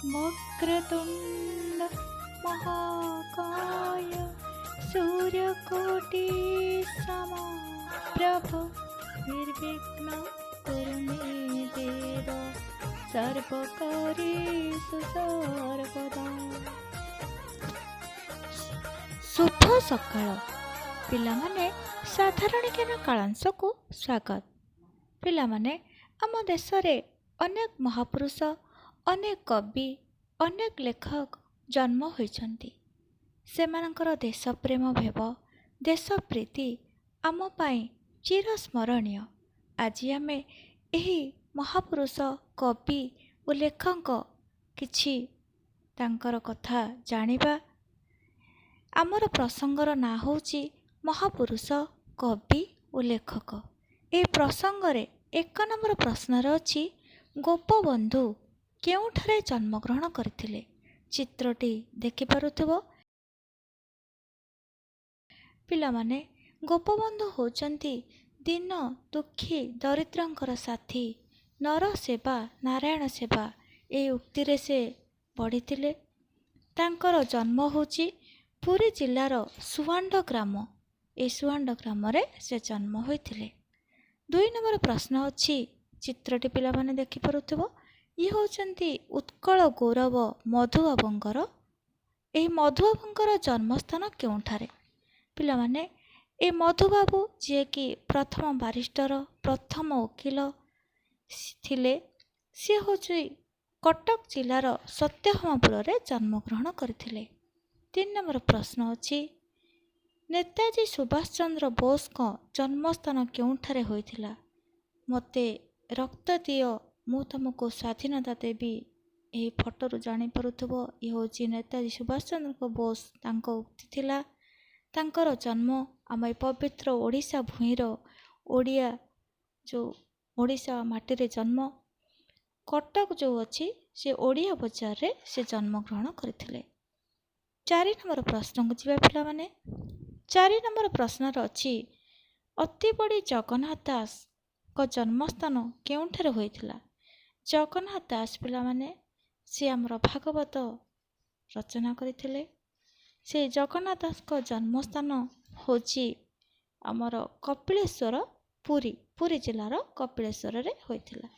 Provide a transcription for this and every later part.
ବକ୍ରତୁଣ୍ଡ ମହାକାୟ, ସୂର୍ଯ୍ୟକୋଟି ସମପ୍ରଭ, ନିର୍ବିଘ୍ନ କୁରୁ ମେ ଦେବ, ସର୍ବକାର୍ୟେଷୁ ସର୍ବଦା। ଶୁଭ ସକାଳ ପିଲାମାନେ, ସାଧାରଣ ଜ୍ଞାନ କାଳାଂଶକୁ ସ୍ୱାଗତ। ପିଲାମାନେ, ଆମ ଦେଶରେ ଅନେକ ମହାପୁରୁଷ, ଅନେକ କବି, ଅନେକ ଲେଖକ ଜନ୍ମ ହୋଇଛନ୍ତି। ସେମାନଙ୍କର ଦେଶପ୍ରେମ ଭାବ, ଦେଶପ୍ରୀତି ଆମ ପାଇଁ ଚିରସ୍ମରଣୀୟ। ଆଜି ଆମେ ଏହି ମହାପୁରୁଷ, କବି ଓ ଲେଖକଙ୍କ କିଛି ତାଙ୍କର କଥା ଜାଣିବା। ଆମର ପ୍ରସଙ୍ଗର ନାଁ ହେଉଛି ମହାପୁରୁଷ, କବି ଓ ଲେଖକ। ଏହି ପ୍ରସଙ୍ଗରେ 1 ନମ୍ବର ପ୍ରଶ୍ନରେ ଅଛି, ଗୋପବନ୍ଧୁ କେଉଁଠାରେ ଜନ୍ମଗ୍ରହଣ କରିଥିଲେ? ଚିତ୍ରଟି ଦେଖିପାରୁଥିବ ପିଲାମାନେ। ଗୋପବନ୍ଧୁ ହେଉଛନ୍ତି ଦୀନ ଦୁଃଖୀ ଦରିଦ୍ରଙ୍କର ସାଥୀ। ନର ସେବା ନାରାୟଣ ସେବା, ଏହି ଉକ୍ତିରେ ସେ ବଢ଼ିଥିଲେ। ତାଙ୍କର ଜନ୍ମ ହେଉଛି ପୁରୀ ଜିଲ୍ଲାର ସୁଆଣ୍ଡ ଗ୍ରାମ। ଏହି ସୁଆଣ୍ଡ ଗ୍ରାମରେ ସେ ଜନ୍ମ ହୋଇଥିଲେ। 2 ନମ୍ବର ପ୍ରଶ୍ନ ଅଛି, ଚିତ୍ରଟି ପିଲାମାନେ ଦେଖିପାରୁଥିବ। ଇଏ ହେଉଛନ୍ତି ଉତ୍କଳ ଗୌରବ ମଧୁବାବୁଙ୍କର। ଏହି ମଧୁବାବୁଙ୍କର ଜନ୍ମସ୍ଥାନ କେଉଁଠାରେ? ପିଲାମାନେ, ଏ ମଧୁବାବୁ ଯିଏକି ପ୍ରଥମ ବାରିଷ୍ଟର, ପ୍ରଥମ ଓକିଲ ଥିଲେ, ସିଏ ହେଉଛି କଟକ ଜିଲ୍ଲାର ସତ୍ୟଭାମାପୁରରେ ଜନ୍ମଗ୍ରହଣ କରିଥିଲେ। 3 ନମ୍ବର ପ୍ରଶ୍ନ ଅଛି, ନେତାଜୀ ସୁଭାଷ ଚନ୍ଦ୍ର ବୋଷଙ୍କ ଜନ୍ମସ୍ଥାନ କେଉଁଠାରେ ହୋଇଥିଲା? ମୋତେ ରକ୍ତ ଦିଅ, ମୁଁ ତୁମକୁ ସ୍ୱାଧୀନତା ଦେବି। ଏହି ଫଟୋରୁ ଜାଣିପାରୁଥିବ, ଇଏ ହେଉଛି ନେତାଜୀ ସୁଭାଷ ଚନ୍ଦ୍ରଙ୍କ ବୋଷ, ତାଙ୍କ ଉକ୍ତି ଥିଲା। ତାଙ୍କର ଜନ୍ମ ଆମ ଏ ପବିତ୍ର ଓଡ଼ିଶା ଭୂଇଁର, ଓଡ଼ିଆ ଯେଉଁ ଓଡ଼ିଶା ମାଟିରେ ଜନ୍ମ। କଟକ ଯେଉଁ ଅଛି, ସେ ଓଡ଼ିଆ ବଜାରରେ ସେ ଜନ୍ମଗ୍ରହଣ କରିଥିଲେ। 4 ନମ୍ବର ପ୍ରଶ୍ନକୁ ଯିବା ପିଲାମାନେ। 4 ନମ୍ବର ପ୍ରଶ୍ନରେ ଅଛି, ଅତିବଡ଼ି ଜଗନ୍ନାଥ ଦାସଙ୍କ ଜନ୍ମସ୍ଥାନ କେଉଁଠାରେ ହୋଇଥିଲା? ଜଗନ୍ନାଥ ଦାସ ପିଲାମାନେ, ସେ ଆମର ଭାଗବତ ରଚନା କରିଥିଲେ। ସେ ଜଗନ୍ନାଥ ଦାସଙ୍କ ଜନ୍ମସ୍ଥାନ ହେଉଛି ଆମର କପିଳେଶ୍ୱର, ପୁରୀ, ପୁରୀ ଜିଲ୍ଲାର କପିଳେଶ୍ୱରରେ ହୋଇଥିଲା।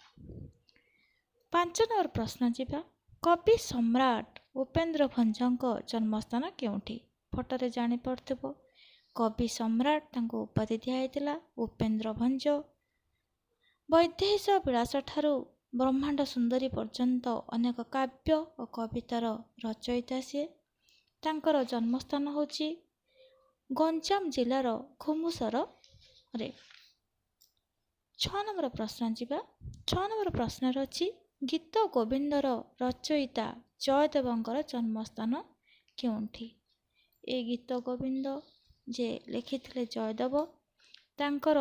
5 ନମ୍ବର ପ୍ରଶ୍ନ ଯିବା। କବି ସମ୍ରାଟ ଉପେନ୍ଦ୍ର ଭଞ୍ଜଙ୍କ ଜନ୍ମସ୍ଥାନ କେଉଁଠି? ଫଟୋରେ ଜାଣିପାରୁଥିବ, କବି ସମ୍ରାଟ ତାଙ୍କୁ ଉପାଧି ଦିଆହେଇଥିଲା, ଉପେନ୍ଦ୍ର ଭଞ୍ଜ। ବୈଦେହୀଶ ବିଳାସ ଠାରୁ ବ୍ରହ୍ମାଣ୍ଡ ସୁନ୍ଦରୀ ପର୍ଯ୍ୟନ୍ତ ଅନେକ କାବ୍ୟ ଓ କବିତାର ରଚୟିତା ସିଏ। ତାଙ୍କର ଜନ୍ମସ୍ଥାନ ହେଉଛି ଗଞ୍ଜାମ ଜିଲ୍ଲାର ଘୁମୁସରରେ। 6 ନମ୍ବର ପ୍ରଶ୍ନ ଯିବା। 6 ନମ୍ବର ପ୍ରଶ୍ନରେ ଅଛି, ଗୀତ ଗୋବିନ୍ଦର ରଚୟିତା ଜୟଦେବଙ୍କର ଜନ୍ମସ୍ଥାନ କେଉଁଠି? ଏ ଗୀତ ଗୋବିନ୍ଦ ଯେ ଲେଖିଥିଲେ ଜୟଦେବ, ତାଙ୍କର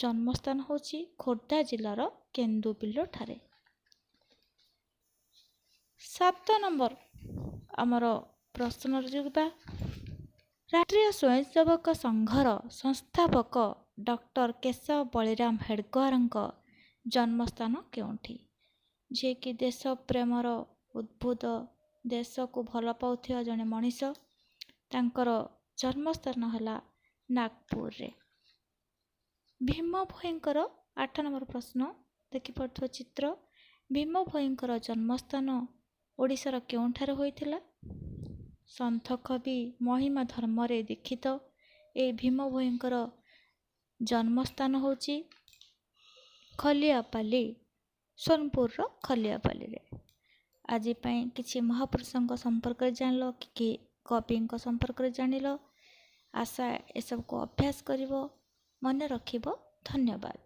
ଜନ୍ମସ୍ଥାନ ହେଉଛି ଖୋର୍ଦ୍ଧା ଜିଲ୍ଲାର କେନ୍ଦୁବିଲଠାରେ। 7 ନମ୍ବର ଆମର ପ୍ରଶ୍ନର ଯିବା। ରାଷ୍ଟ୍ରୀୟ ସ୍ୱୟଂସେବକ ସଂଘର ସଂସ୍ଥାପକ ଡକ୍ଟର କେଶବ ବଳିରାମ ହେଡ଼ଗେୱାରଙ୍କ ଜନ୍ମସ୍ଥାନ କେଉଁଠି? ଯିଏକି ଦେଶ ପ୍ରେମର ଉଦ୍ଭୁତ, ଦେଶକୁ ଭଲ ପାଉଥିବା ଜଣେ ମଣିଷ, ତାଙ୍କର ଜନ୍ମସ୍ଥାନ ହେଲା ନାଗପୁରରେ। ଭୀମ ଭୋଇଙ୍କର, 8 ନମ୍ବର ପ୍ରଶ୍ନ ଦେଖିପାରୁଥିବା ଚିତ୍ର, ଭୀମ ଭୋଇଙ୍କର ଜନ୍ମସ୍ଥାନ ଓଡ଼ିଶାର କେଉଁଠାରେ ହୋଇଥିଲା? ସନ୍ଥ କବି ମହିମା ଧର୍ମରେ ଦୀକ୍ଷିତ ଏହି ଭୀମ ଭୋଇଙ୍କର ଜନ୍ମସ୍ଥାନ ହେଉଛି ଖଲିଆପାଲି, ସୋନପୁରର ଖଲିଆପାଲିରେ। ଆଜି ପାଇଁ କିଛି ମହାପୁରୁଷଙ୍କ ସମ୍ପର୍କରେ ଜାଣିଲ କି କବିଙ୍କ ସମ୍ପର୍କରେ ଜାଣିଲ। ଆଶା ଏସବୁକୁ ଅଭ୍ୟାସ କରିବ, ମନେ ରଖିବ। ଧନ୍ୟବାଦ।